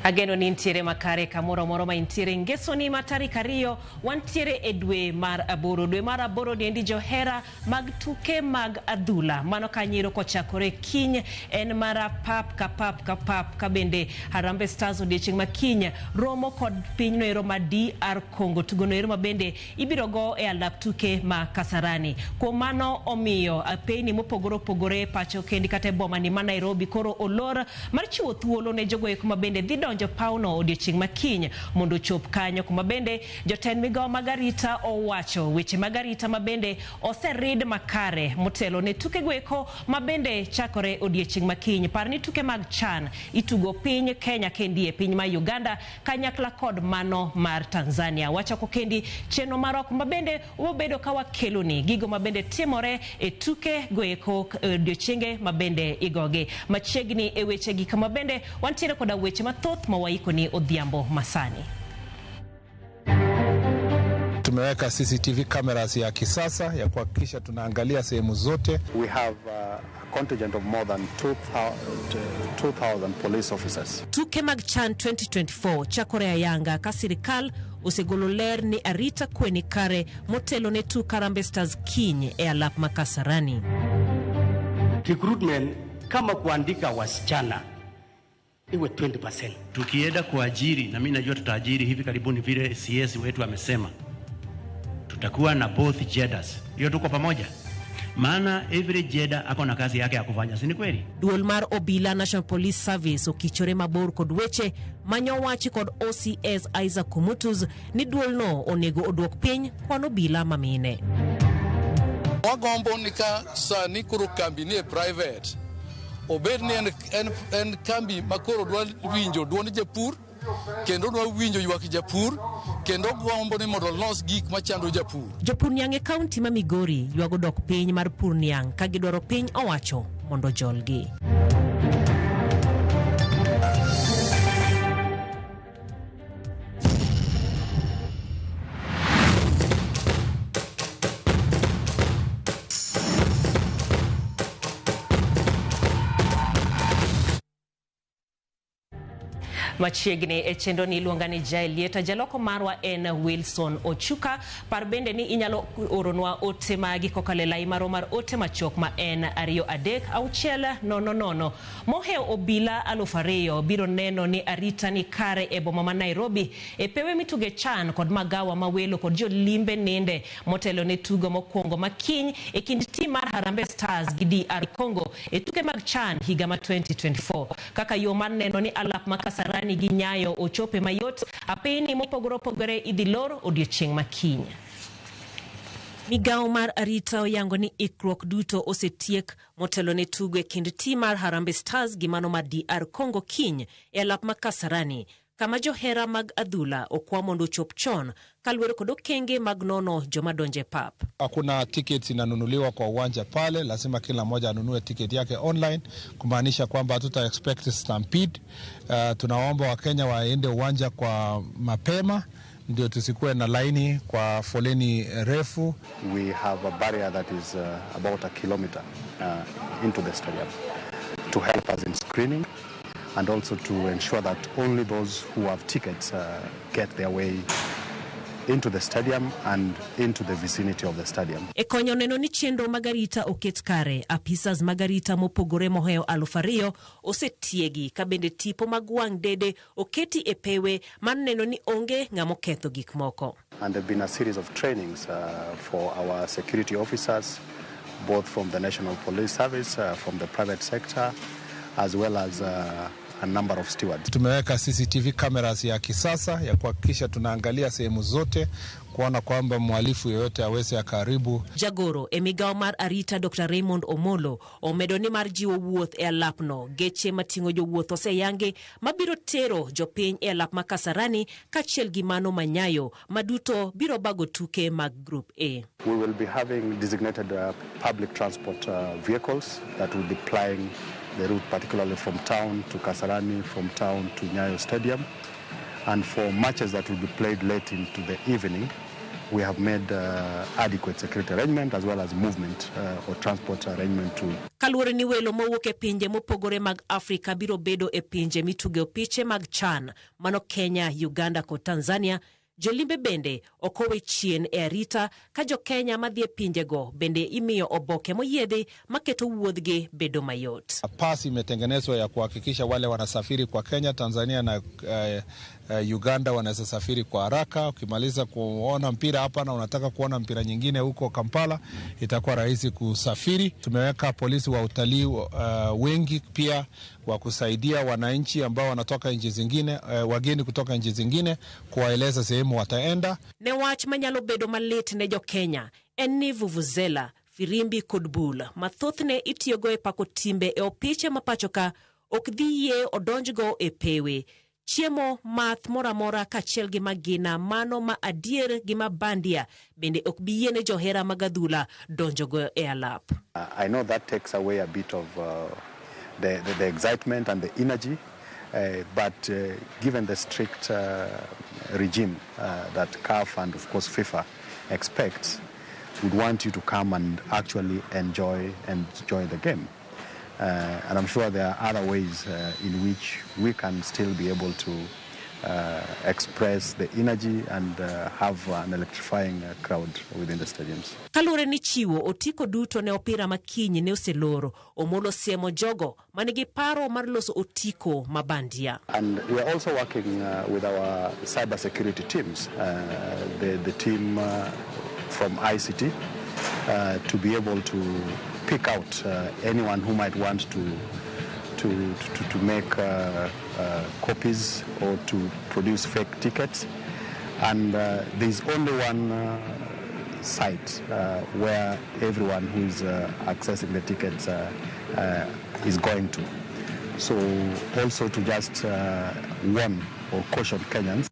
Ageno ni ntiere makare kamoro amora ma intiere. Ngesoni ma tarik 2 wantiere e dwe mar 8. Dwe mar 8 niendi johera mag tuke mag adhula. Mano kanyiro kochakore kiny en mara pap ka pap ka pap ka bende Harambee Stars odiechieng' ma kiny romo kod piny noero ma DR Congo. Tugo noero ma bende ibiro go e alap tuke ma Kasarani. Kuom mano omiyo apeyni mopogore opogore pacho kendi kata e boma ni ma Nairobi koro olor mar chiwo thuolo ne jogo eko ma bende dhi donjo pawno odiechieng' ma kiny mondo ochop kanyo, kuma bende jotend migawo mag arita owacho weche mag arita ma bende oserid makare motelo ne tukego eko ma bende chakore odiechieng' ma kiny. Par ni tuke mag CHAN itugo piny Kenya kendi e piny ma Uganda kanyakla kod mano mar Tanzania. Wachako kendi chenro marwa kuma bende wabedo ka wakeloni gigo ma bende timore e tuke goeko odiechienge ma bende igogi. Machiegni e weche gi kama bende wantiere koda weche mathoth ma waikoni odhiambo masani. Tumeweka CCTV cameras ya kisasa ya kuhakikisha tunaangalia sehemu zote. We have a contingent of more than 2,000 police officers. Tuke mag CHAN 2024 chakore ayanga ka sirikal osegolo ler ni arita kwe ni kare motelo ne tuk Harambee Stars kiny e alap ma Kasarani. Recruitment kama kuandika wasichana iwe 20%. Tukienda kuajiri, na mimi najua tutaajiri hivi karibuni vile CS wetu amesema, tutakuwa na both genders. Hiyo tuko pamoja. Maana every gender ako na kazi yake ya kufanya, si ni kweli? Duol mar Obila National Police Service okichore mabor kod weche manyowachi kod OCS Isaac Kumutus ni duol no onego oduok piny kwan obila mamine. Wagombo ni ka sani koro kambi ni e private, obed ni en kambi ma koro dwa winjo duond japur, kendo dwa winjo ywak japur, kendo gombo ni mondo olos gik machando japur. Jopur niang' e kaunti ma Migori ywago dok piny mar pur niang' ka gidwaro piny owacho mondo ojolgi. Machiegni e chenro ni iluonga ni Jael Lieta, jaloko marwa en Wilson Ochuka. Par bende ni inyalo oronwa ote magi kokalo e lai marwa mar ote machuok ma en 2 3 6 0 0. Mohewo obila 2000 biro neno ni arita ni kare e boma ma Nairobi e pewe mituge CHAN kod magawa ma welo kod jolimbe ninde motelo ne tugo mokwongo ma kiny e kind tim mar Harambee Stars gi DR Congo e tuke mag CHAN higa ma 2024. Kaka yo mar neno ni alap ma Kasarani gi Nyayo ochope mayot, apeyni mopogore opogore idhi lor odiechieng' ma kiny. Migawo mar arita oyango ni ikruok duto osetiek motelo ne tugo e kind tim mar Harambee Stars gi mano mar DR Congo kiny e alap ma Kasarani, kama johera mag adhula okwa mondo ochop chon kaluwore kod okenge mag nono joma donjo e pap. Hakuna tickets inanunuliwa kwa uwanja pale, lazima kila mmoja anunue tiketi yake online, kumaanisha kwamba hatuta expect stampede. Tunaomba Wakenya waende uwanja kwa mapema ndio tusikuwe na laini kwa foleni refu. We have a barrier that is about a kilometer into the stadium to help us in screening and also to ensure that only those who have tickets get their way into the stadium and into the vicinity of the stadium. E konyo neno ni chenro mag arita oket kare, apisas mag arita mopogore mohewo 2000 osetiegi ka bende tipo mag wang' dede oketi e pewe mar neno ni onge ng'ama oketho gik moko. And there have been a series of trainings for our security officers, both from the National Police Service, from the private sector, as well as a number of stewards. Tumeweka CCTV cameras ya kisasa ya kuhakikisha tunaangalia sehemu zote kuona kwamba mhalifu yeyote aweze akaribu. Jagoro e migawo mar arita Dr. Raymond Omolo omedo ni mar jiwo wuoth e alapno. Geche mating'o jowuoth oseyangi mabiro tero jopiny e alap ma Kasarani kaachiel gi mano ma Nyayo ma duto biro bago tuke mag Group A. We will be having designated public transport vehicles that will be plying the route, particularly from town to Kasarani, from town to Nyayo Stadium. And for matches that will be played late into the evening, we have made adequate security arrangement as well as movement or transport arrangement to. Kaluwore ni welo mowuok e pinje mopogore mag Afrika biro bedo e pinje mituge opiche mag CHAN, mano Kenya, Uganda kod Tanzania, jolimbe bende ok owe chien e arita ka jo-Kenya madhi e pinjego bende imiyo oboke moyiedhi maketo wuodhgi bedo mayot. Pasi imetengenezwa ya kuhakikisha wale wanasafiri kwa Kenya, Tanzania na Uganda wanaweza safiri kwa haraka. Ukimaliza kuona mpira hapa na unataka kuona mpira nyingine huko Kampala, itakuwa rahisi kusafiri. Tumeweka polisi wa utalii wengi pia wa kusaidia wananchi ambao wanatoka nchi zingine, wageni kutoka nchi zingine, kuwaeleza sehemu wataenda. Ne wach manyalo bedo malit ne jo-Kenya en ni vuvuzela, firimbi kod bul ma thothne itiyogo e pako timbe e opiche ma pachoka ok dhi yie odonjgo e pewe. Chiemo, math moro amora kaachiel gi magina mano ma adier gi ma bandia bende ok bi yiene johera mag adhula donjogo e alap. I know that takes away a bit of the excitement and the energy, but given the strict regime that CAF and of course FIFA expects, would want you to come and actually enjoy the game. And I'm sure there are other ways in which we can still be able to express the energy and have an electrifying crowd within the stadiums. Kaluwore ni chiwo otiko duto ne opira makiny ne oseloro, Omolo siemo jogo manigi paro mar loso otiko ma bandia. And we are also working with our cyber security teams, the team from ICT, to be able to pick out anyone who might want to make copies or to produce fake tickets. And there's only one site where everyone who is accessing the tickets is going to. So also to just warn or caution Kenyans.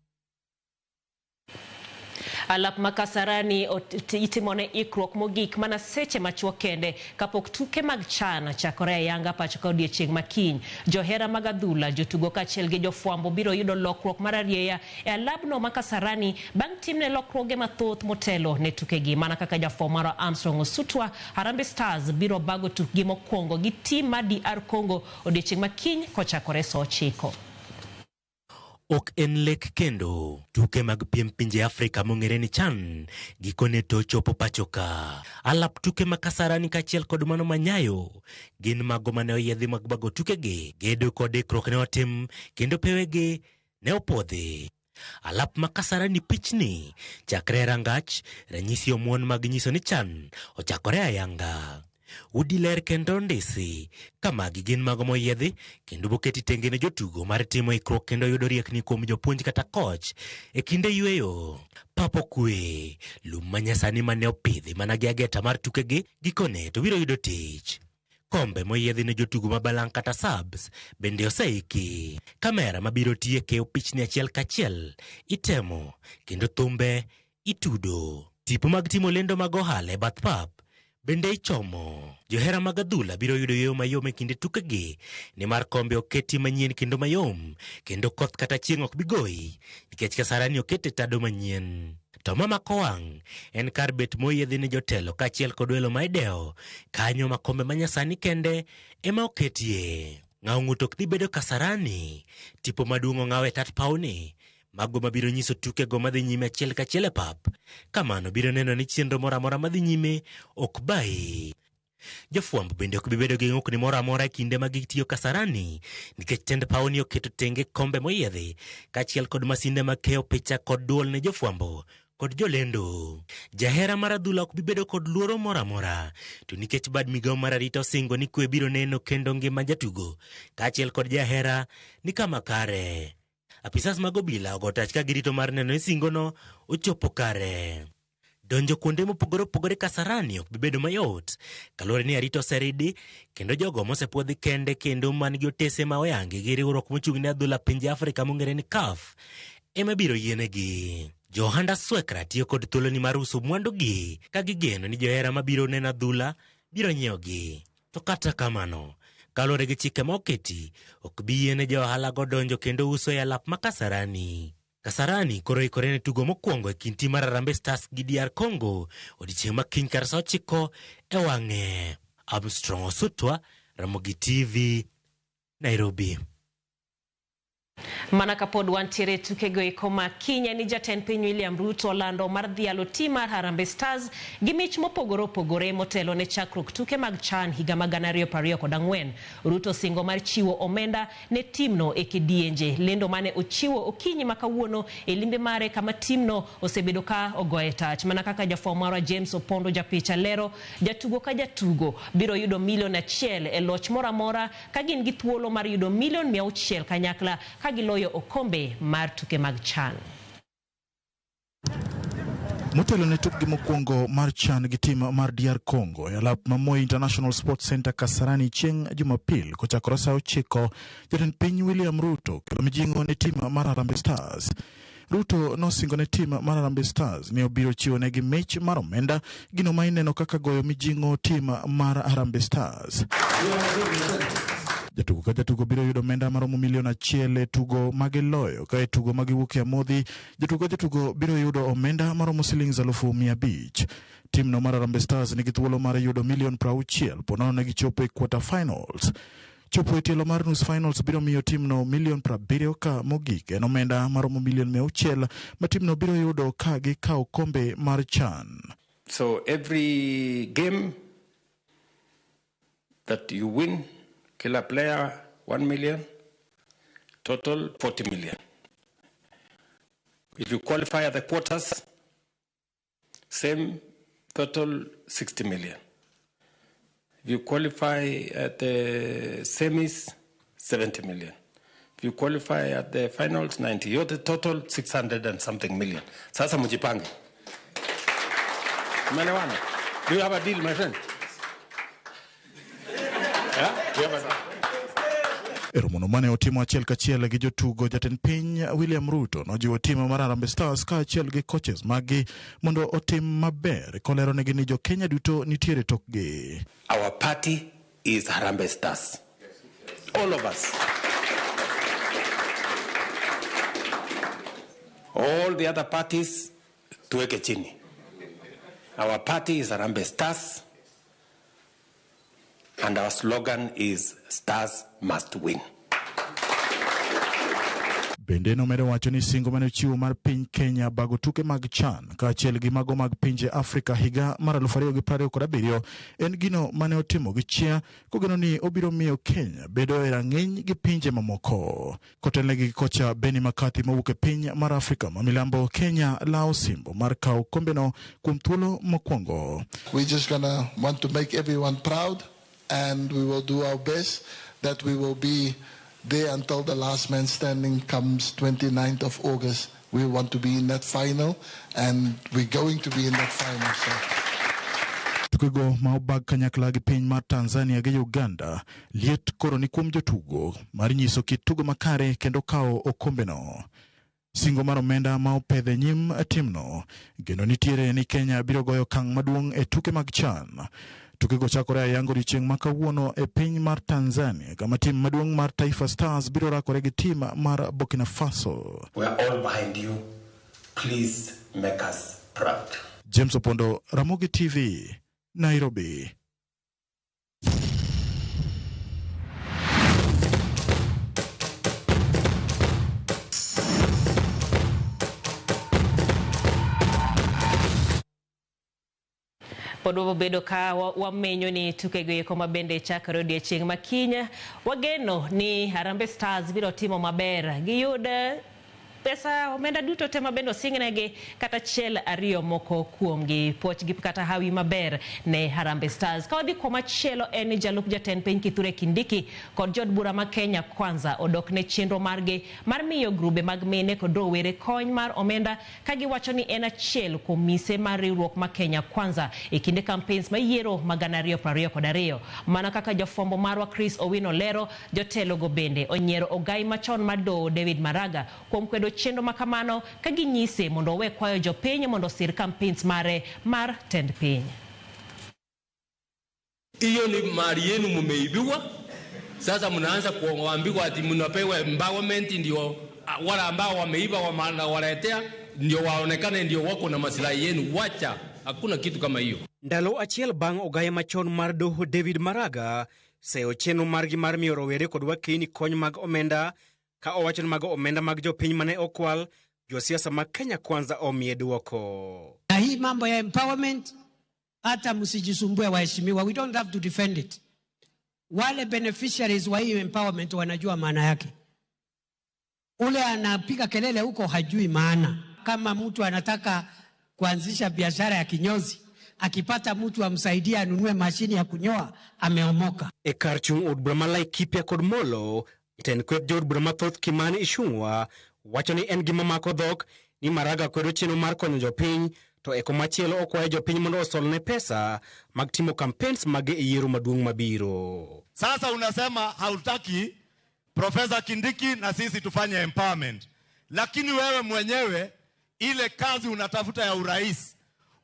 Alap ma Kasarani itimone ikruok mogik mana seche machuok kende kapok tuke mag CHAN chakore e Yanga pacho ka odiechieng' makiny. Johera mag adhula, jotugo kaachiel gi jofwambo biro yudo lokruok mar arieya e alabno ma Kasarani bang' timne lokruoge mathoth motelo ne tukegi. Mana kaka jafwambo marwa Armstrong Osutwa, Harambee Stars biro bago tukgi mokwongo gi tim mar DR Congo odiechieng' makiny kochakore saa 9. Ok en lek kendo. Tuke mag piem pinje Afrika mong'ere ni CHAN gikone to chopo pacho ka. Alap tuke ma Kasarani kaachiel kod mano ma Nyayo gin mago mane oyiedhi mag bago tukegi. Gedo kod ikruok ne otim kendo pewegi ne opuodhi. Alap ma Kasarani pichni chakre e rangach ranyisi omuon mag nyiso ni CHAN ochakore ayanga. Udi ler kendo ndisi ka magi gin mago moyiedhi kendo boketi tenge ne jotugo mar timo ikruok kendo yudo riekni kuom jopuonj kata koch e kinde yweyo. Pap okwe, lum manyasani mane opidhi mana gi ageta mar tukegi gikone to biro yudo tich. Kombe moyiedhi ne jotugo ma balang' kata subs bende oseiki. Kamera mabiro tiyo e keyo pichni achiel kachiel itemo kendo thumbe itudo. Tipo mag timo lendo mag ohala e bath pap bende ichomo. Johera mag adhula biro yudo yweyo mayom e kinde tukegi nimar kombe oketi manyien kendo mayom kendo koth kata chieng' ok bi goyi nikech Kasarani oket e tado manyien. To mamako wang' en kar bet moyiedhi ne jotelo kaachiel kod welo ma idewo kanyo ma kombe manyasani kende ema oketie. Ng'awo ng'ut ok dhi bedo Kasarani. Tipo maduong' ong'aw e tat pawni mago mabiro nyiso tukego madhi nyime achiel kachiel e pap. Kamano biro neno ni chenro moro amora madhi nyime ok bayi. Jofwambo bende ok bi bedo gi ng'ukni moro amora e kinde ma gitiyo Kasarani nikech tend pawni oketo tenge kombe moyiedhi kaachiel kod masinde mag keyo picha kod duol ne jofwambo kod jolendo. Jahera mar adhula ok bi bedo kod luoro moro amora to nikech bad migawo mar arita osingo ni kwe biro neno kendo ngima jatugo kaachiel kod jahera ni kama kare. Apisas mag obila ogo tach ka girito mar neno ni singono ochopo kare. Donjo kuonde mopogore opogore Kasarani ok bi bedo mayot kaluwore ni arita oseridi kendo jogo mosepuodhi kende kendo man gi otese ma oyangi gi riwruok mochung' ne adhula pinje Afrika mong'ere ni CAF ema biro yienegi. Jo ohand Aswekra tiyo kod thuoloni mar uso mwandugi ka gigeno ni johera mabiro neno adhula biro nyiewogi. To kata kamano, kaluwore gi chike ma oketi, ok bi yiene jo ohalago donjo kendo uso e alap ma Kasarani. Kasarani koro ikore ne tugo mokwongo e kind tim mar Harambee Stars gi DR Congo odiechieng' ma kiny kar saa 9 e wang'e. Armstrong Osutwa, Ramogi TV, Nairobi. Mana kapod wantiere tukego eko ma kiny ni jatend piny William Ruto lando mar dhialo tim mar Harambee Stars gi mich mopogore opogore motelo ne chakruok tuke mag CHAN higa mag 2024. Ruto singo mar chiwo omenda ne timno e kidienje. Lendo mane ochiwo okinyi ma kawuono e limbe mare kama timno osebedo ka ogoye tach. Mana kaka jafwambo marwa James Opondo japicha lero, jatugo ka jatugo biro yudo milion 1 e loch moro amora ka gin gi thuolo mar yudo milion 600 kanyakla ka giloyo okombe mar tuke mag CHAN. Motelo ne tukgi mokwongo mar CHAN gi tim mar DR Congo e alap ma Moi International Sports Center Kasarani chieng' Jumapil kochakore saa 9, jatend piny William Ruto kelo mijing'o ne tim mar Harambee Stars. Ruto nosingo ne tim mar Harambee Stars ni obiro chiwo negi mich mar omenda, gino ma ineno kaka goyo mijing'o tim mar Harambee Stars. Jatugo ka jatugo biro yudo omenda maromo milion 1 e tugo magiloyo, ka e tugo magiwuok e amodhi, jatugo ka jatugo biro yudo omenda maromo siling 500,000. Timno mar Harambee Stars nigi thuolo mar yudo milion 60 ponono ne gichopo e quarter finals. Chopo e tielo mar nus finals biro miyo timno milion 70, ka mogik en omenda maromo milion 600 ma timno biro yudo ka gikawo kombe mar CHAN. So every game that you win, kila player 1 million, total 40 million. If you qualify at the quarters, same total 60 million. If you qualify at the semis, 70 million. If you qualify at the finals, 90. Yote total 600 and something million. Sasa mujipange. Umeelewana? Do you have a deal, my friend? Yeah? Do you have a deal? E romono mane otimo achiel kachiel gi jotugo, jatend piny William Ruto nojiwo tim mar Harambee Stars kaachiel gi coaches maggi mondo otim maber, kolero negi ni jo-Kenya duto nitiere tokgi. Our party is Harambee Stars. All of us. All the other parties tuweke chini. Our party is Harambee Stars. And our slogan is Stars must win. Bende nomedo wacho ni singo mane ochiwo mar piny Kenya bago tuke mag CHAN kaachiel gi mago mag pinje Afrika higa mar 2027 en gino mane otimo gi chia, kogeno ni obiro miyo Kenya bedo e rang'iny gi pinje mamoko. Kotelnegi gi kocha Benny McCarthy mowuok e piny mar Afrika ma milambo, Kenya lawo simbo mar kawo kombeno kuom thuolo mokwongo. We're just gonna want to make everyone proud, and we will do our best that we will be there until the last man standing comes 29th of August. We want to be in that final, and we're going to be in that final. So. Tukego ma obag kanyakla gi piny mar Tanzania gi Uganda, liet koro ni kuom jotugo mar nyiso kit tugo makare kendo kawo okombeno. Singo mar omenda ma opedhe nyim timno, geno nitiere ni Kenya biro goyo okang' maduong' e tuke mag CHAN. Tukego chakore ayanga odiechieng' ma kawuono e piny mar Tanzania, kama tim maduong' mar Taifa Stars biro rakore gi tim mar Burkina Faso. We are all behind you. Please make us proud. James Opondo, Ramogi TV, Nairobi. Pod wabedo ka wamenyo ni tukego eko ma bende chakore odiechieng' ma kiny. Wageno ni Harambee Stars biro timo maber, giyud pesa omenda duto te mabende osingnegi kata achiel ariyo moko kuomgi. Puoch gi kata hawi maber ne Harambee Stars. Ka wadhi kumachielo en ni jalup jatend piny Kithure Kindiki kod jood bura ma Kenya Kwanza odok ne chenro margi mar miyo grube mag mine kod rowere kony mar omenda, ka giwacho ni en achiel kuom mise mar riwruok ma Kenya Kwanza e kinde campaigns ma yiero mag 2022. Mana kaka jafwambo marwa Chris Owino lero, jotelogo bende onyiero ogai machon mar doho David Maraga kuom kwedo chenro makamano, ka ginyise mondo owe kwayo jopiny mondo osir campaigns mare mar tend piny. Hiyo ni mali yenu mumeibiwa. Sasa mnaanza kuambiwa ati mnapewa empowerment, ndio wale ambao wameiba wanawaletea ndio waonekane ndio wako na maslahi yenu. Wacha, hakuna kitu kama hiyo. Ndalo achiel bang' ogaye machon mar doho David Maraga seyo chenro margi mar miyo rowere kod wakeyni kony mag omenda ka owacho ni mago omenda mag jopiny mane okwal, josiasa mag Kenya Kwanza omiye duoko. Na hii mambo ya empowerment, hata msijisumbue waheshimiwa, we don't have to defend it. Wale beneficiaries wa hii empowerment wanajua maana yake. Ule anapiga kelele huko hajui maana. Kama mtu anataka kuanzisha biashara ya kinyozi, akipata mtu amsaidie anunue mashini ya kunyoa, ameomoka. E kar chung' od bura ma Laikipia kod Molo, jatend kweth jood bura mathoth Kimani Ichung'wa wacho ni en gima mako dhok ni Maraga kwedo chenro mar konyo jopiny to e komachielo okwayo jopiny mondo osolne pesa mag timo campaigns mage e yiero maduong' mabiro. Sasa unasema hautaki Profesa Kindiki na sisi tufanye empowerment, lakini wewe mwenyewe ile kazi unatafuta ya urais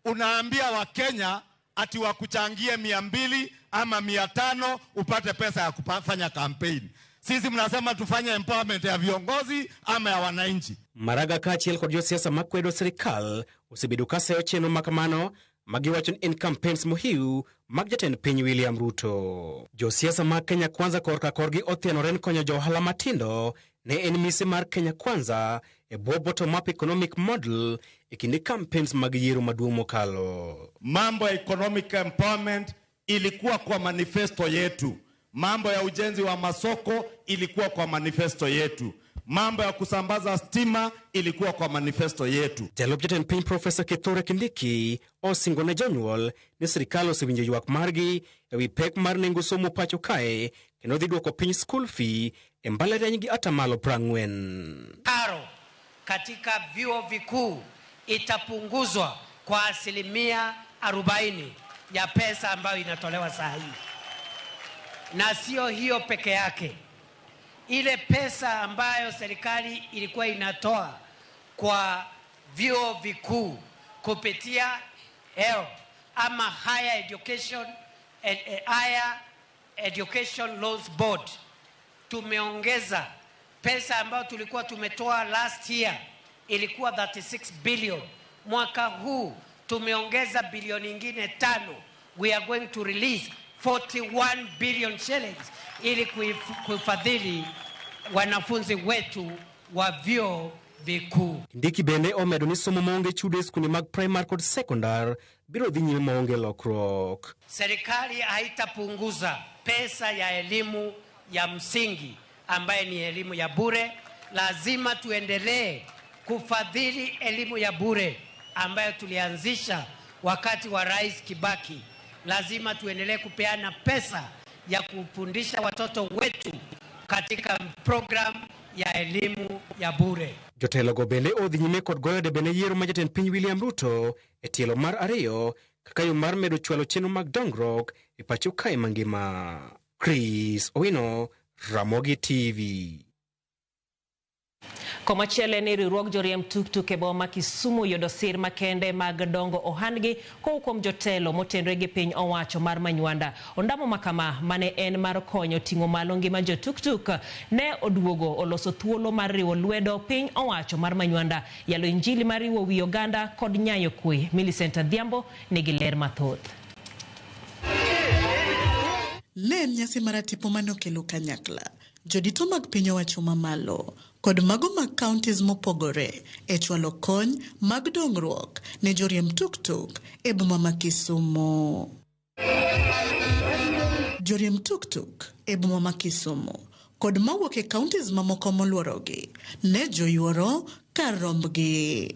unaambia Wakenya ati wakuchangie 200 ama 500 upate pesa ya kufanya campaign. Sisi mnasema tufanye empowerment ya viongozi ama ya wananchi. Maraga kaachiel kod josiasa makwedo sirikal osebedo ka seyo chenro makamano magiwacho ni en campaigns mohiu mag jatend piny William Ruto. Josiasa mag Kenya Kwanza korka korgi othianore ni konyo johala matindo ne en mise mar Kenya Kwanza e bwo bottom up economic model e kinde campaigns mag yiero maduong' mokalo. Mambo ya economic empowerment ilikuwa kwa manifesto yetu. Mambo ya ujenzi wa masoko ilikuwa kwa manifesto yetu. Mambo ya kusambaza stima ilikuwa kwa manifesto yetu. Jalup jatend piny Profesa Kithure Kindiki osingo ne jonyuol ni sirikal osewinjo ywak margi ewi pek mar nengo somo pacho kae kendo dhi duoko piny school fee e mbalariany gi atamalo 40. Karo katika vyuo vikuu itapunguzwa kwa 40% ya pesa ambayo inatolewa saa hii. Na sio hiyo peke yake. Ile pesa ambayo serikali ilikuwa inatoa kwa vyuo vikuu kupitia HELB ama Higher Education, Higher Education Loans Board, tumeongeza pesa ambayo tulikuwa tumetoa last year ilikuwa 36 billion. Mwaka huu tumeongeza bilioni nyingine 5. We are going to release 41 billion shillings ili kufadhili wanafunzi wetu wa vyuo vikuu. Kindiki bende omedo ni somo maonge chudo e skunde mag primary kod secondary biro dhi nyime maonge lokruok. Serikali haitapunguza pesa ya elimu ya msingi ambaye ni elimu ya bure. Lazima tuendelee kufadhili elimu ya bure ambayo tulianzisha wakati wa Rais Kibaki. Lazima tuendelee kupeana pesa ya kufundisha watoto wetu katika program ya elimu ya bure. Jotelogo bende odhi nyime kod goyo debe ne yiero ma jatend piny William Ruto e tielo mar 2 kaka yo mar medo chwalo chenro mag dongruok e pacho kae mangima. Chris Owino, Ramogi TV. Komachielo en ni riwruog joriemb tuktuk e boma ma Kisumu yudo sir makende mag dongo ohandgi kowuok kuom jotelo motenore gi piny owacho mar Manywanda. Ondamo makama mane en mar konyo ting'o malo ngima jotuktuk ne oduogo oloso thuolo mar riwo lwedo piny owacho mar Manywanda, yalo injili mar riwo wi oganda kod nyayo kwe. Millicent Adhiambo nigi ler mathoth. Ne en nyasi mar tipo manokelo kanyakla jodito mag piny owacho mamalo kod mago mag counties mopogore e chwalo kony mag dongruok ne joriemb tuktuk e boma ma Kisumu. Joriemb tuktuk e boma ma Kisumu kod mawuok e counties mamoko moluorogi ne joyuoro kar rombgi.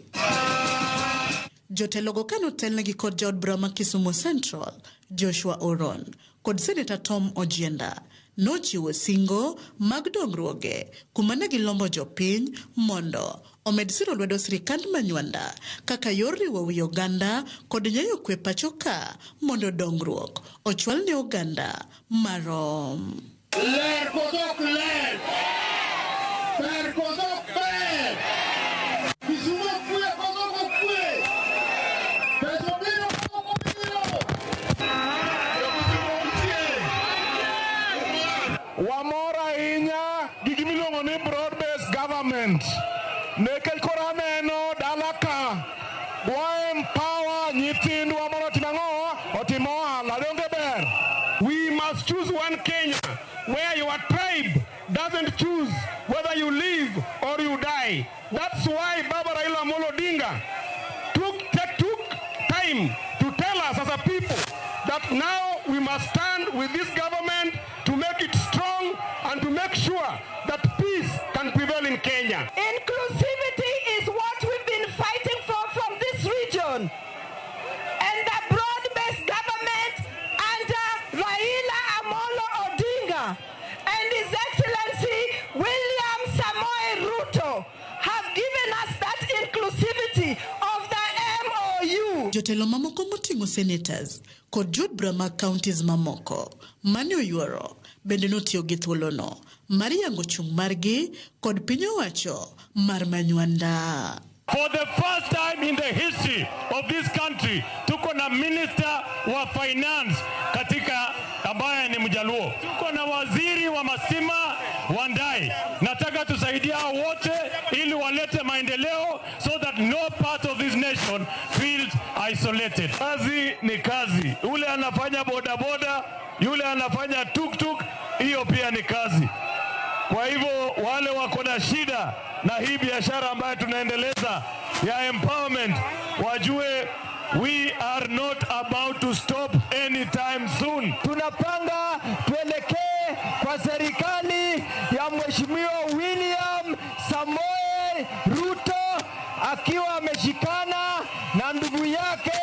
Jotelogo kanotelnegi kod jaod bura ma Kisumu Central Joshua Oron kod Senator Tom Ojienda nochiwo singo mag dongruoge kuma ne gilombo jopiny mondo omed siro lwedo sirikand Manywanda kaka yor riwo wi oganda kod nyayo kwe pacho ka mondo dongruok ochwal ne oganda marom. Ler koso ok ler? Ber koso ok ber? Kisumu okwe koso ok okwe? Pesa obiro koso ok obiro? Wamor ahinya gi gimiluongo ni broad based government nikech koro aneno dala ka wa empower nyithindwa mondo otim ang'o? your tribe doesn't choose whether you live or you die. That's why Baba Raila Amolo Odinga took time to tell us as a people that now we must stand with this government to make it strong and to make sure that peace can prevail in Kenya. Inclusivity is what we've been fighting for from this region. And the broad-based government under Raila Amolo Odinga and His Excellency William Samoei Ruto have given us that inclusivity of the MOU. Jotelo mamoko moting'o senators kod jood bura mag counties mamoko mane oyuoro bende notiyo gi thuolono mar yango chung' margi kod piny owacho mar Manywanda. For the first time in the history of this country, tuko na minister wa finance katika ambaye ni Mjaluo. Tuko na waziri wa masima Wandai. Nataka tusaidie hao wote ili walete maendeleo so that no part of this nation feels isolated. Kazi ni kazi. Ule anafanya bodaboda, yule anafanya tuktuk, hiyo pia ni kazi. Kwa hivyo wale wako na shida na hii biashara ambayo tunaendeleza ya empowerment wajue we are not about to stop anytime soon. Tunapanga tuelekee kwa serikali ya Mheshimiwa William Samoei Ruto akiwa ameshikana na ndugu yake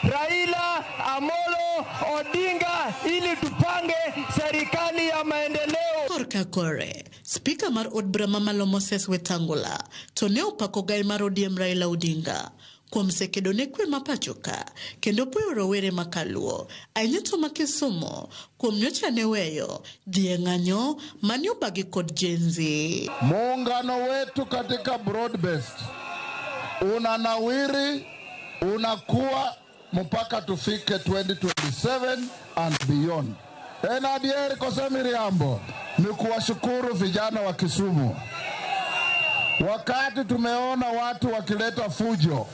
Raila Amolo Odinga ili tupange serikali ya maendeleo. Korka kore, spika mar od bura mamalo Moses Wetangula to ne opako gai mar ODM Raila Odinga kuom sekedo ne kwe ma pachoka kendo puoyo rowere ma kaluo ahinya to ma Kisumu kuom nyocha ne weyo dhi e ng'anyo mane obagi kod Gen Z. Muungano wetu katika broad-based unanawiri, unakuwa mpaka tufike 2027 and beyond. En adier kose miriambo ni kuwashukuru vijana wa Kisumu. Wakati tumeona watu wakileta fujo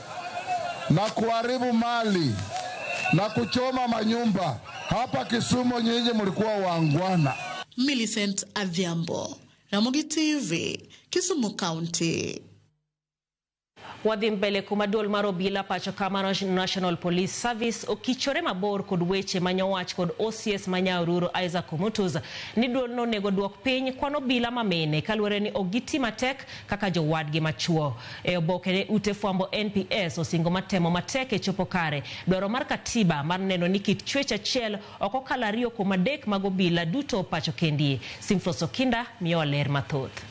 na kuharibu mali na kuchoma manyumba hapa Kisumu, nyinyi mlikuwa waangwana. Millicent Adhiambo, Ramogi TV, Kisumu County. Wadhi mbele kuma duol mar obila pacho ka National Police Service okichore mabor kod weche manyowach kod OCS ma Nyahururu Isaac Omutus ni duol no onego duok piny kwan obila mamene kaluwore ni ok giti matek kaka jowadgi machuo. E oboke ne ute fwambo NPS osingo matemo matek e chopo kare dwaro mar katiba mar neno ni kit chwech achiel ok okalo 2.3 mag obila duto pacho kendie. Simflos Okinda miyo ler mathoth.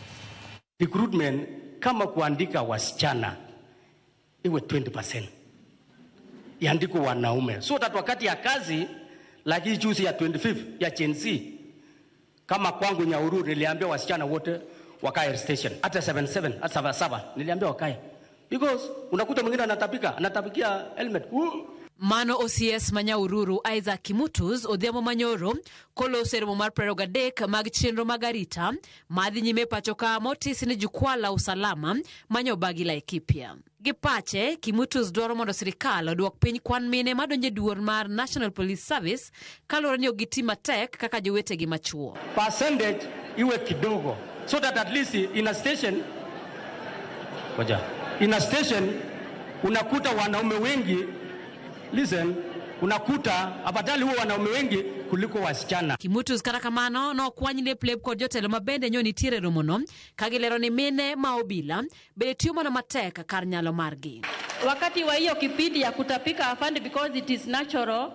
Recruitment kama kuandika wasichana iwe 20%. Iandikwe wanaume. So that wakati ya kazi, lakini juzi ya 25 ya Gen Z, kama kwangu Nyahururu niliambia wasichana wote wakae station. Hata 77, hata 77 niliambia wakae. Because unakuta mwingine anatapika, anatapikia helmet. Mano OCS ma Nyahururu Isaac Kimutus odhiambo manyoro koloso e romo mar 23 mag chenro mag arita madhi nyime pacho ka motis ni jukwaa la usalama manyobagi Laikipia. Gi pache, Kimutus dwaro mondo sirikal oduok piny kwan mine madonjo e duol mar National Police Service kaluwore ni ok giti matek kaka jowetegi machuo. Percentage iwe kidogo so that at least in a station, ngoja, in a station unakuta wanaume wengi. Listen, unakuta afadhali huo wanaume wengi kuliko wasichana. Kimutus kata kamano nokwany lep lep kod jotelo mabende nyo nitiere romono ka gilero ni mine ma obila bende tiyo mana matek kar nyalo margi. Wakati wa hiyo kipindi ya kutapika afande, because it is natural,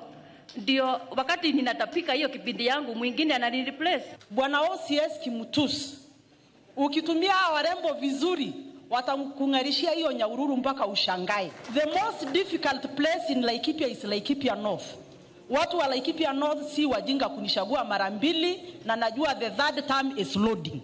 ndio wakati ninatapika hiyo kipindi yangu mwingine anani-replace. Bwana OCS Kimutus, ukitumia warembo vizuri watakung'arishia hiyo Nyahururu mpaka ushangae. The most difficult place in Laikipia is Laikipia North. Watu wa Laikipia North si wajinga kunishagua mara mbili, na najua the third term is loading.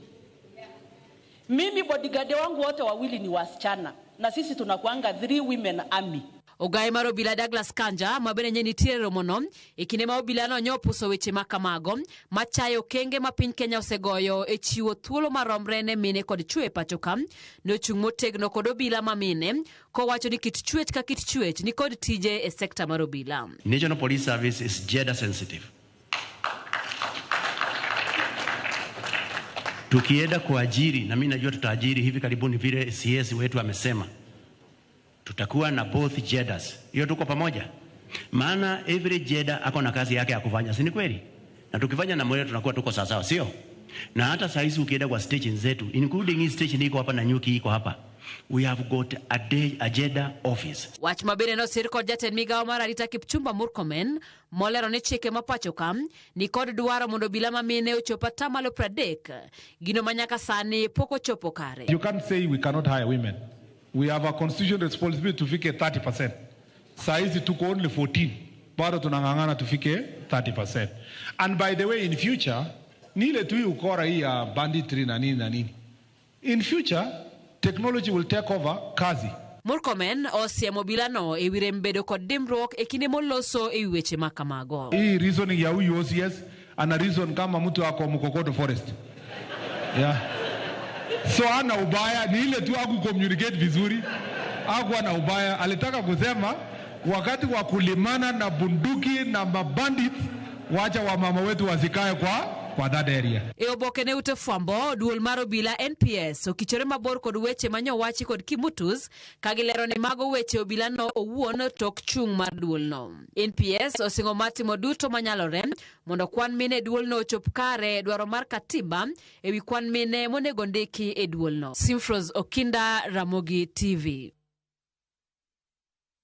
Mimi bodyguard wangu wote wawili ni wasichana, na sisi tunakuanga 3 women army. Ogai mar obila Douglas Kanja mabende nye nitiere romono e kinde ma obila no nyopuso weche makamago machayo okenge ma piny Kenya osegoyo e chiwo thuolo maromre ne mine kod chwo e pacho ka nochung' motegno kod obila ma mine kowacho ni kit chwech ka kit chwech ni kod tije e sekta mar obila. National Police Service is gender sensitive. Tukienda kuajiri, na mimi najua tutaajiri hivi karibuni, vile CS wetu amesema, tutakuwa na both genders. Hiyo tuko pamoja, maana every gender ako na kazi yake ya kufanya, si ni kweli? Na tukifanya na mwele tunakuwa tuko sawasawa, sio? Na hata saa hizi ukienda kwa station zetu, including hii station iko hapa na nyuki iko hapa, we have got a gender office. Wach ma bende nosir kod jatend migawo mar arita Kipchumba Murkomen molero ni chike ma pacho ka nikod dwaro mondo obila ma mine ochop atamalo 30 gino ma nyaka sani pok ochopo kare. You can't say we cannot hire women. We have a constitutional responsibility tufike 30%. Saa hizi tuko only 14. Bado tunang'ang'ana tufike 30%. And by the way, in future, ni ile tu hii ukora hii ya banditry na nini na nini. In future, technology will take over kazi. Murkomen osiemo obilano ewi rem bedo kod dimbruok e kinde moloso ewi weche ma kamago. Hii reasoning ya huyu OCS ana reason kama mtu ako Mkokoto Forest. Yeah. So ana ubaya, ni ile tu haku communicate vizuri. Hakuwa na ubaya, alitaka kusema wakati wa kulimana na bunduki na mabandits, wacha wamama wetu wasikae kwa that area. E oboke ne ute fwambo, duol mar obila NPS okichore mabor kod weche manyowachi kod Kimutus ka gilero ni mago weche obilano owuon tok chung' mar duolno. NPS osingo mar timo duto manyalore mondo kwan mine e duolno ochop kare dwaro mar katiba ewi kwan mine monego ndiki e duolno. Simfros Okinda, Ramogi TV.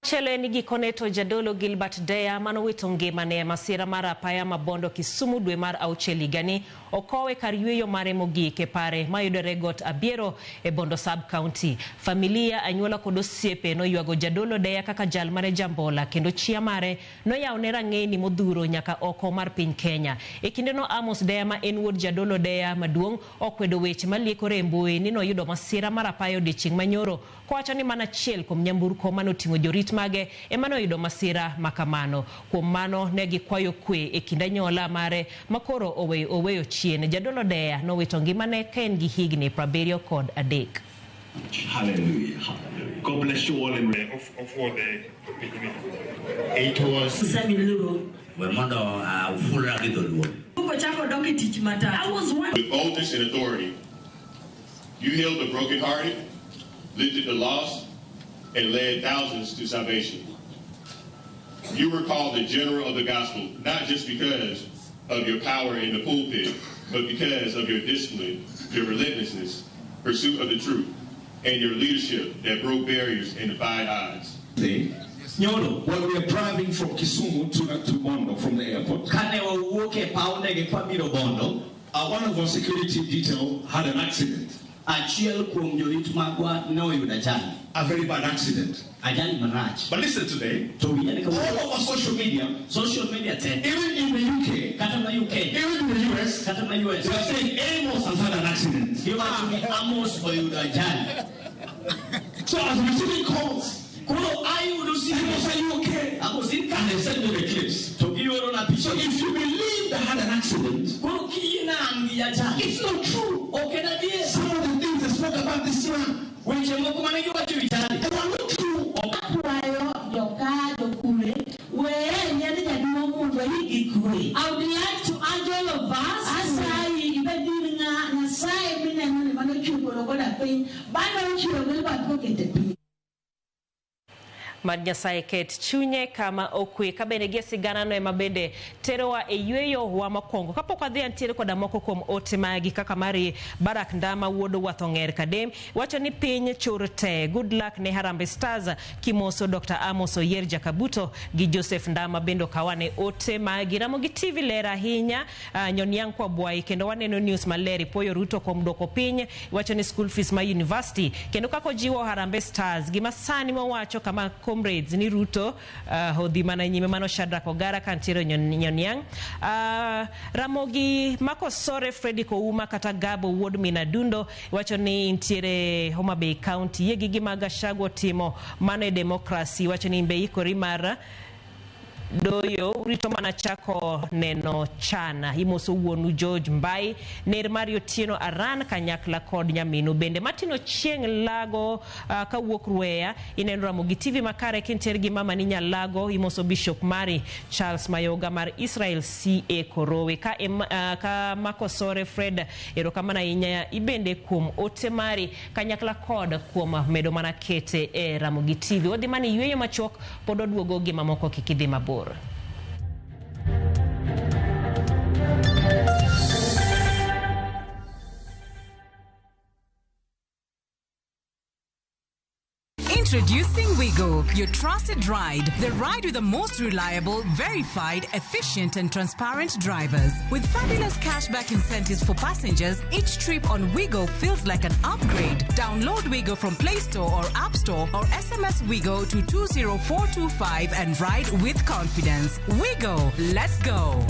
Machielo en ni gikone to jadolo Gilbert Deya manowito ngimane e masira mar apaya ma Bondo Kisumu dwe mar auchiel higani okowe kar yweyo mare mogik e pare mayudore Got Abiero e Bondo Sub County. Familia, anyuola kod osiepe noywago jadolo Deya kaka jal mane jambola kendo chia mare noyawne rang'eni modhuro nyaka oko mar piny Kenya. E kindeno Amos Deya ma en wuod jadolo Deya maduong' okwedo weche maliekore e mbui ni noyudo masira mar apaya odiechieng' manyoro kowacho ni mana achiel kuom nyamburko manoting'o jorit mage ema noyudo masira makamano. Kuom mano ne gikwayo kwe e kind anyuola mare makoro oweyo chien. Jadolo Deya nowito ngimane ka en gi higni 73. Hallelujah. God bless you all in It was We mondo ufulra gi dholuo. With boldness and authority, you healed the brokenhearted, lifted the lost, and led thousands to salvation. You were called the general of the gospel, not just because of your power in the pulpit, but because of your discipline, your relentlessness, pursuit of the truth, and your leadership that broke barriers and defied odds. Nyoro, while we are driving from Kisumu to Bondo from the airport, Kane wawuok e paw ndege kwabiro Bondo, one of our security detail had an accident. Achiel kuom jorit magwa ne oyudo ajali. A very bad accident. Ajali marach. But listen today, To winja ni all kawuono, over social media, social media te, even in the UK, kata ma UK, even in the US, kata ma US, they are saying Amos has had an accident. Giwacho ni Amos oyudo ajali. So as receiving calls, Koro ayudo simu, Amos, are you okay? Amos in ka, And they send me the clips. to gioro na picha. So if you believe they had an accident, Koro kiyie nang' gi ajali, it's not true. Ok en adier. Some of the things they spoke about this man, Weche moko mane giwacho e wi jali, they were not true. Akwayo joka jokure weye yiend jaduong' mondo igi kwe. I would like to urge all of us Asayi ibed ir ng'a Nyasaye mineno ni manochwe polo koda piny bano ochweyo Gilbert mokete piny. Mad Nyasaye ket chunye kama okwe ka bende gi siganano ema bende terowa e yweyo wa mokwongo. Kapok wadhi antiere koda moko kuom ote magi kaka mari Barak Ndama wuod Wathong'er Kadem wacho ni piny chur te. Good luck ne Harambee Stars kimoso Dr. Amos Oyier Jakabuto gi Joseph Ndama bende okawane ote magi. Ramogi TV ler ahinya Nyoniang kwa Bwai kendo waneno news maler ipuoyo Ruto kuom dwoko piny wacho ni school fees ma university kendo kako jiwo Harambee Stars gima sani mowacho kama comrades ni Ruto odhi mana nyime mano Shadrack Ogara kantiere Nyoniang. Ramogi Mako Sore Freddy Kouma kata Gabo wuod Minadundo wacho ni intiere Homa Bay County yie gi gima Gachagua timo mano e democracy wacho ni imbe ikori mar Doyo urito mana chako neno chana. Imoso wuonu George Mbai, ner mari Otieno Aran kanyakla kod nyaminu bende. Martin Ochieng' Lago kawuok Rweya, ineno Ramogi TV makare kintiere gi mama ni Nyalago. Imoso Bishop mari Charles Mayoga mar Israel CA Korowe. Ka Makosore Fred, erokamano ahinya ibende kuom ote mari kanyakla kod kuom medo mana kete e Ramogi TV. Wadhi mana yueyo machuok pod waduogo gi mamoko kik idhi mabor. Introducing Wigo, your trusted ride. The ride with the most reliable, verified, efficient, and transparent drivers. With fabulous cashback incentives for passengers, each trip on Wigo feels like an upgrade. Download Wigo from Play Store or App Store or SMS Wigo to 20425 and ride with confidence. Wigo, let's go.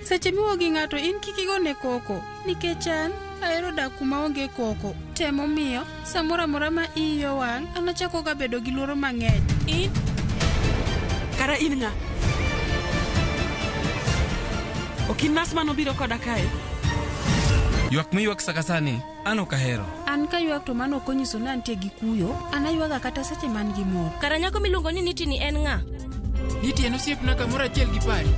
Seche miwuo gi ng'ato in kik igone koko, nikech an ahero dak kuma onge koko. Temomiyo, samoro amora ma iyi owang', an achakoga bedo gi luoro mang'eny. In? Kara in ng'a? Ok in nas manobiro koda kae? Ywak miywak saka sani, an ok ahero. An kaywak to mano ok onyiso ni antie gi kuyo, an aywaga kata seche man gi mor. Kara nyako miluongo ni Niti ni en ng'a? Niti en osiepna kamoro achiel gi pari.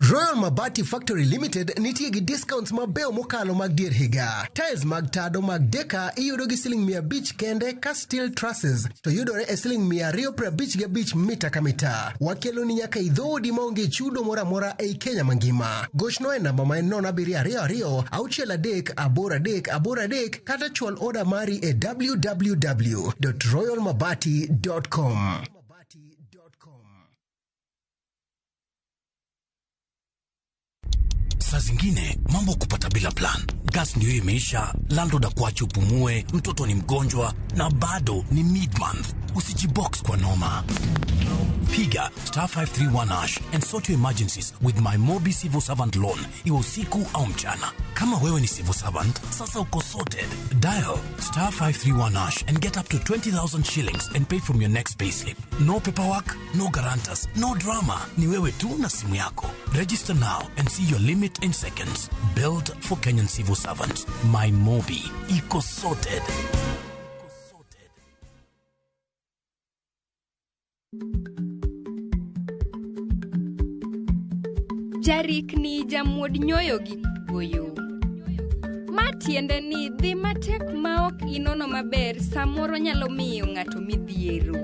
Royal Mabati Factory Limited nitie gi discounts mabeyo mokalo mag dier higa. Tiles mag tado mag deka iyudo gi siling 500 kende ka steel trusses to yudore e siling 255 mita ka mita. Wakeloni nyaka e dhoodi maonge chudo moro amora ei Kenya mangima. Gochno e namba ma en 0722 63 83 83 kata chwal oda mari e www.royalmabati.com. Saa zingine mambo kupata bila plan. Gas ndio imeisha, landlord akuache upumue, mtoto ni mgonjwa na bado ni mid-month. Usijibox kwa noma. Piga star 531 hash and sort your emergencies with my Mobi Civil Servant Loan, iwe usiku au mchana. Kama wewe ni civil servant, sasa uko sorted. Dial star 531 hash and get up to 20,000 shillings and pay from your next payslip. No paperwork, no guarantors, no drama. Ni wewe tu na simu yako. Register now and see your limit in seconds. Built for Kenyan civil servants. My Mobi. Iko sorted. Jarikni jamuod nyoyo gi goyo. Ma tiende ni dhi matek ma ok inono maber samoro nyalo miyo ng'ato midhiero.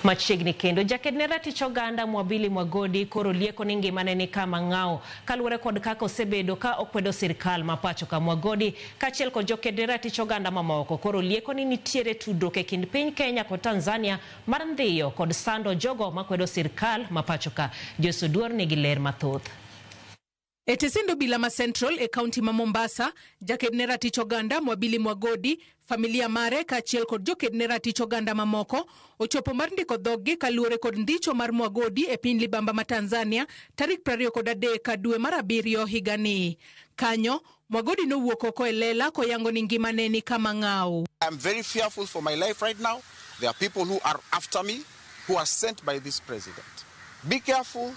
Machiegni kendo jaked ne ratich oganda Mwabili Mwagodi koro lieko ni ngimane ni kama ng'awo kaluwore kod kaka osebedo ka okwedo sirikal ma pacho ka. Mwagodi kaachiel kod joked ne ratich oganda mamoko koro lieko ni nitiere tudruok e kind piny Kenya kod Tanzania mar ndhiyo kod sando jogo makwedo sirikal ma pacho ka. Joyce Oduor nigi ler mathoth. E tesend obila ma Central e kaunti ma Mombasa, jaked ne ratich oganda Mwabili Mwagodi, familia mare kaachiel kod joked ne ratich oganda mamoko ochopo mar ndiko dhoggi kaluwore kod ndicho mar Mwagodi e piny libamba ma Tanzania tarik 23 dwe mar 7 higani. Kanyo, Mwagodi nowuok oko e lela koyango ni ngimane ni kama ng'awo. I'm very fearful for my life right now. There are people who are after me, who are sent by this president. Be careful,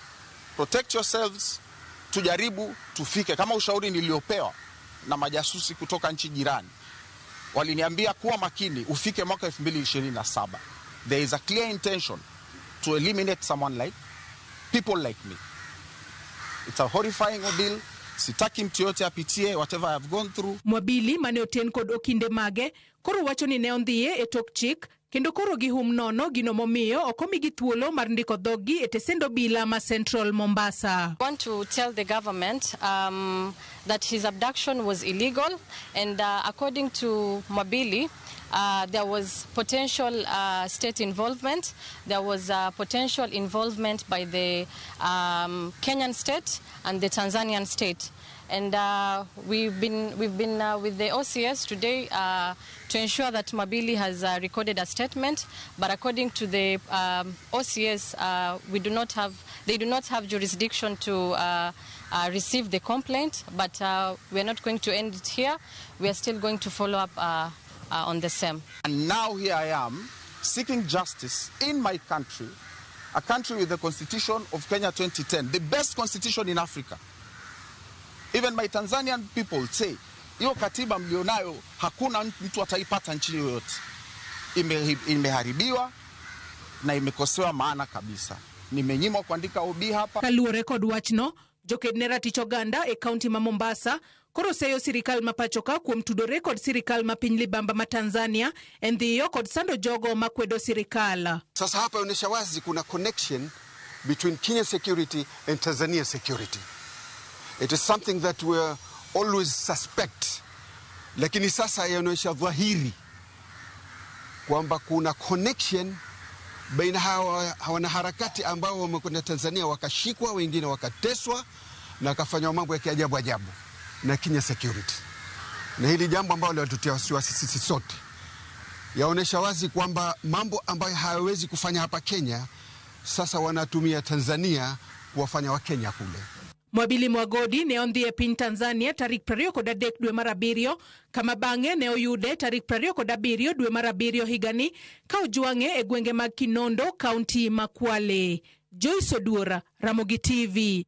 protect yourselves. Tujaribu tufike kama ushauri niliopewa na majasusi kutoka nchi jirani. Waliniambia kuwa makini ufike mwaka 2027. There is a clear intention to eliminate someone like people like me. It's a horrifying ordeal. Sitaki mtu yote apitie whatever I have gone through. Mwabili mane oten kod okinde mage koro wacho ni ne ondhiye e tok chik kendo koro gihum nono gino momiyo ok omigi thuolo mar ndiko dhoggi e tesend obila ma Central Mombasa. I want to tell the government that his abduction was illegal, and according to Mwabili, there was potential state involvement. There was potential involvement by the Kenyan state and the Tanzanian state. And we've been with the OCS today to ensure that Mwabili has recorded a statement. But according to the OCS, they do not have jurisdiction to receive the complaint. But we are not going to end it here. We are still going to follow up on the same. And now here I am seeking justice in my country, a country with the Constitution of Kenya 2010, the best constitution in Africa. Even my Tanzanian people say, hiyo katiba mlionayo hakuna mtu ataipata nchi yoyote. Imeharibiwa na imekosewa maana kabisa. Nimenyimwa kuandika OB hapa. Kaluwore kod wachno, joked ne ratich oganda e kaunti ma Mombasa koro seyo sirikal ma pachoka kuom tudore kod sirikal ma piny libamba ma Tanzania e ndhiyo kod sando jogo makwedo sirikal. Sasa hapa inaonyesha wazi kuna connection between Kenya security and Tanzania security. It is something that we always suspect, lakini sasa inaonyesha dhahiri kwamba kuna connection baina hawa wanaharakati ambao wamekwenda Tanzania wakashikwa, wengine wakateswa na wakafanywa mambo ya kiajabu ajabu na Kenya security. Na hili jambo ambalo linatutia wasiwasi sisi sote, yaonesha wazi kwamba mambo ambayo hayawezi kufanya hapa Kenya sasa wanatumia Tanzania kuwafanya Wakenya kule. Mwabili Mwagodi ne ondhi e piny Tanzania tarik 23 dwe mar abiriyo, kama bang'e ne oyude tarik 27 dwe mar abiriyo higani ka ojwang'e e gwenge mag Kinondo, kaunti ma Kwale. Joyce Oduora, Ramogi TV.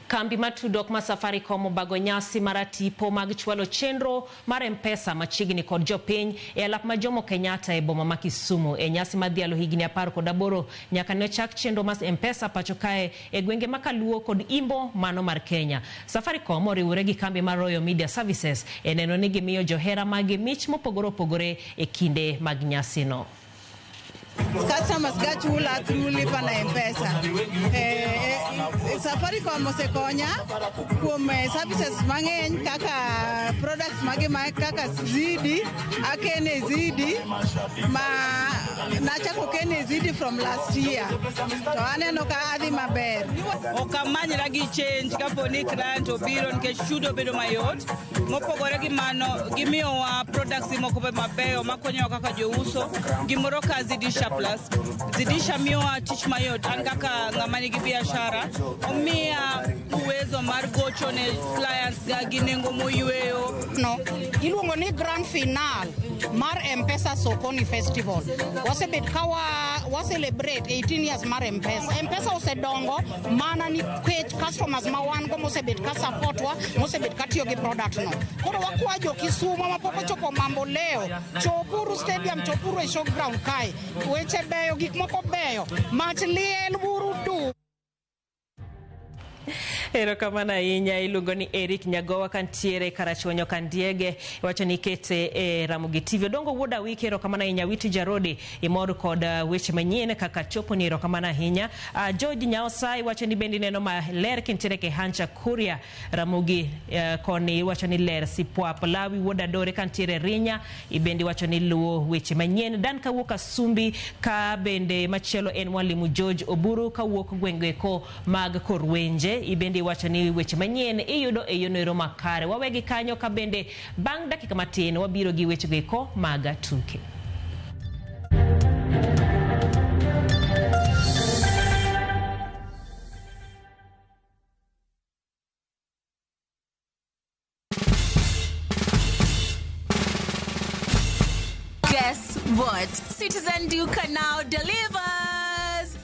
Kambi matudok ma Safaricom obago nyasi mar tipo mag chwalo chenro mar M-Pesa machiegni kod jopiny e alap ma Jomo Kenyatta e boma ma Kisumu. E nyasi madhialo higni 18 nyaka ne chak chenro mar M-Pesa pacho kae e gwenge ma Kaluo kod Imbo mano mar Kenya. Safaricom oriwore gi kambi mar Royal Media Services e neno ni gimiyo johera mage mich mopogore opogore e kinde mag nyasino. Customers gachula through lipa na M-Pesa. Safaricom osekonya kuom services mang'eny kaka products mage kaka Zidi, akene Zidi, ma nachako kene Zidi from last year. To aneno ka adhi maber. Ok amanyra gi change kapo ni client obiro nikech chudo bedo mayot. Mopogore gi mano, gimiyowa products moko be mabeyo makonyowa kaka jouso. Gimoro ka Zidisha Plus. Zidisha miyowa tich mayot an kaka ng'ama nigi biashara. Omiya uwezo mar gocho ne clients ga gi nengo moyweyo. No, iluongo ni grand final mar M-Pesa Sokoni Festival. Wasebet ka wa celebrate 18 years mar M-Pesa. M-Pesa osedongo mana nikech customers ma wan go mosebet ka support wa, mosebet ka tiyo gi product no. Koro wakwa jo Kisumu mapok ochopo mambo leo, chopuru stadium, chopuru e showground kae. Weche beyo, gik moko beyo. Mach liel buru du. Erokamano ahinya. Iluongo ni Eric Nyagowa kantiere Karachuonyo Kandiege, wacho ni kete e Ramogi TV. Odongo wuod Awiki, erokamano ahinya. Witi Jarodi, imor kod weche manyien kaka chopo ni, erokamano ahinya. George Nyaosai wacho ni bende neno maler kintiere Kehancha Kuria Ramogi koni wacho ni ler sipwap. Lawi wuod Adore kantiere Rinya, ibendi wacho ni luwo weche manyien. Dan kawuok Asumbi, ka bende machielo en Mwalimu George Oburu kawuok gwengeko mag Korwenje, ibendi wacho ni weche manyien iyudo e yono makare. Wawegi kanyo ka bende bang' dakika matin wabiro gi weche go mag tuke. Guess what? Citizen Duka now delivers!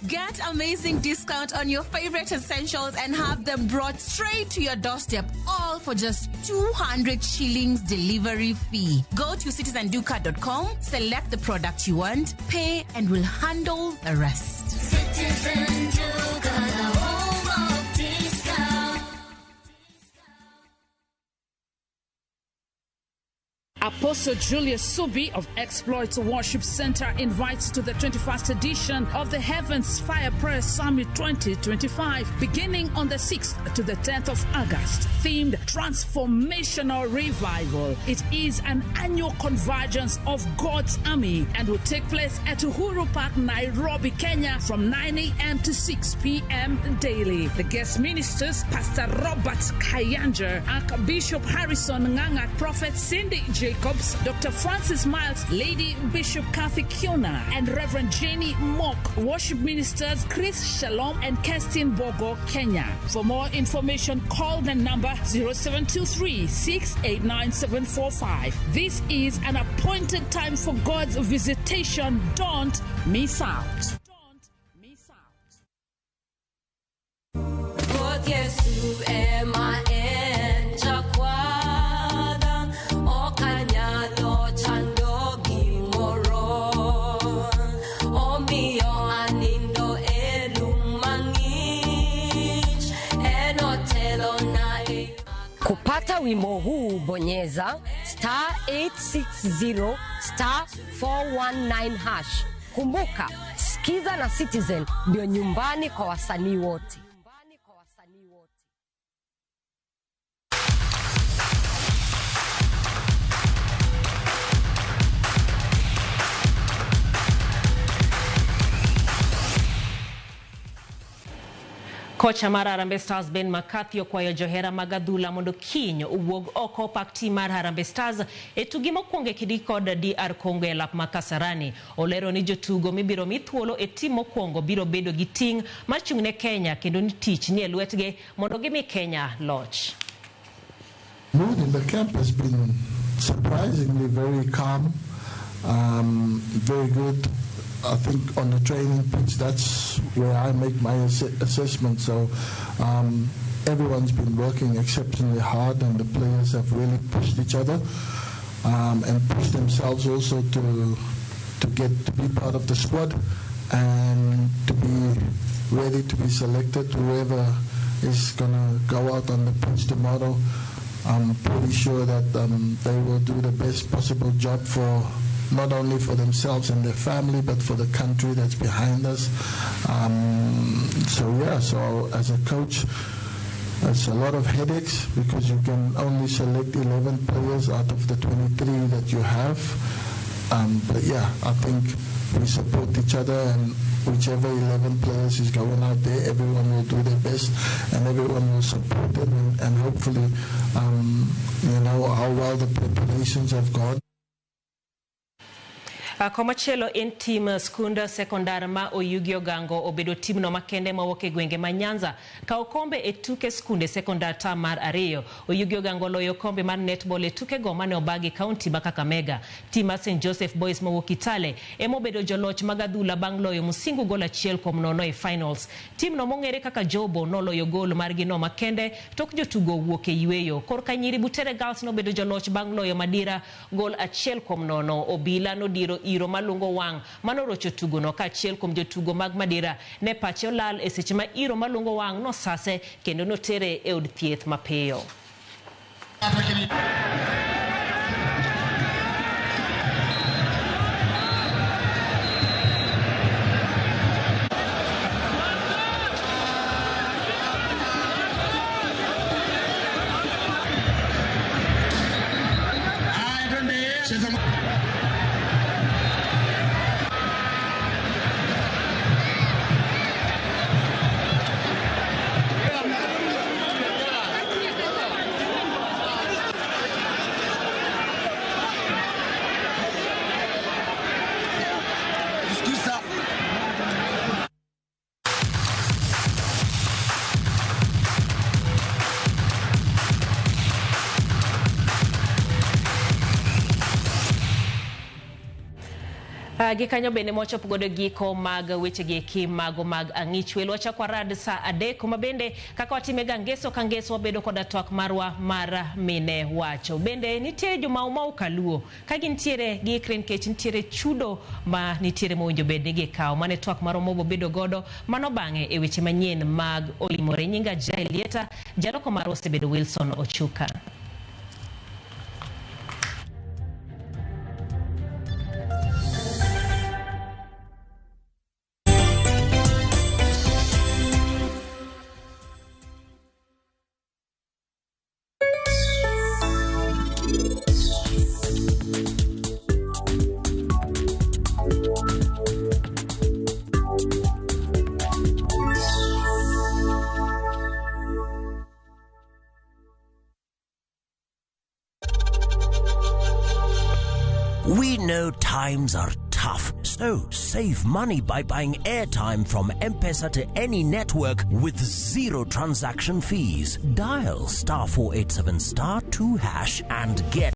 Get amazing discount on your favorite essentials and have them brought straight to your doorstep, all for just 200 shillings delivery fee. Go to citizenduka.com, select the product you want, pay, and we'll handle the rest. Citizen Duka, the home of discount. Apostle Julius Subi of Exploits Worship Center invites to the 21st edition of the Heavens Fire Prayer Summit 2025, beginning on the 6th to the 10th of August, themed Transformational Revival. It is an annual convergence of God's army and will take place at Uhuru Park, Nairobi, Kenya, from 9 a.m. to 6 p.m. daily. The guest ministers, Pastor Robert Kayanja, Archbishop Harrison Nganga, Prophet Cindy Jacobs, Dr. Francis Miles, Lady Bishop Kathy Kiona, and Reverend Jenny Mock. Worship ministers Chris Shalom and Kerstin Bogo, Kenya. For more information, call the number 0723 689 745. This is an appointed time for God's visitation. Don't miss out. Ruoth Yesu ema en jakwadha, ok anyalo chando gimoro. Omiyo anindo e lum mang'ich, en otelona e Kupata wimbo huu bonyeza star 860 star 419 hash. Kumbuka, Skiza na Citizen ndio nyumbani kwa wasanii wote. Kocha mar Harambee Stars Ben McCarthy okwayo johera mag adhula mondo kiny owuog oko pak tim mar Harambee Stars e tugi mokwongo e kidi kod DR Congo e lap ma Kasarani. Olero ni jotugo mibiro mi thuolo e tim mokwongo biro bedo gi ting' mar chung' ne Kenya kendo ni tich ni e lwetgi mondo gimi Kenya loch. Mood in the camp has been surprisingly very calm, very good. I think on the training pitch, that's where I make my assessment. So everyone's been working exceptionally hard, and the players have really pushed each other and pushed themselves also to get to be part of the squad and to be ready to be selected. Whoever is going to go out on the pitch tomorrow, I'm pretty sure that they will do the best possible job for not only for themselves and their family, but for the country that's behind us. So as a coach, it's a lot of headaches because you can only select 11 players out of the 23 that you have. But yeah, I think we support each other, and whichever 11 players is going out there, everyone will do their best and everyone will support them, and hopefully, you know, how well the preparations have gone. Komachielo en tim skund sekondar ma Oyugi Ogango obedo timno makende mawuok e gwenge ma Nyanza kawo kombe e tuke skunde sekondar tam mar 2. Oyugi Ogango loyo kombe mar netball e tukego mane obagi kaunti ma Kakamega. Tim mar St Joseph Boys mawuok Kitale ema obedo joloch mag adhula bang' loyo Musingu gol 1-0 e finals. Timno mong'ere kaka Jobo noloyo gol margi no makende tok jotugo wuok e yweyo. Korka nyiri Butere Girls nobedo joloch bang' loyo Madira gol 1-0. Obila nodiro iro malungo wang' manorocho tugono kaachiel kuom jotugo mag Madira ne pache olal e seche ma iro malungo wang' nosase kendo notere e od thieth mapiyo. Gikanyo bende mochopo godo giko mag wechegi eki mago mag ang'ich welo. Wachako warad sa 3 ma bende kaka watimega ngeso ka ngeso wabedo koda twak marwa mar mine wacho. Bende nitie jomaumau kaluo ka gintiere giikre nikech nitiere chudo ma nitiere mowinjo bed ni gikawo. Mane twak marwa mobobedo godo mano bang'e e weche manyien mag Olimore. Nyinga Jael Lieta, jaloko marwa osebedo Wilson Ochuka. We know times are tough, so save money by buying airtime from M-Pesa to any network with zero transaction fees. Dial star 487 star 2 hash and get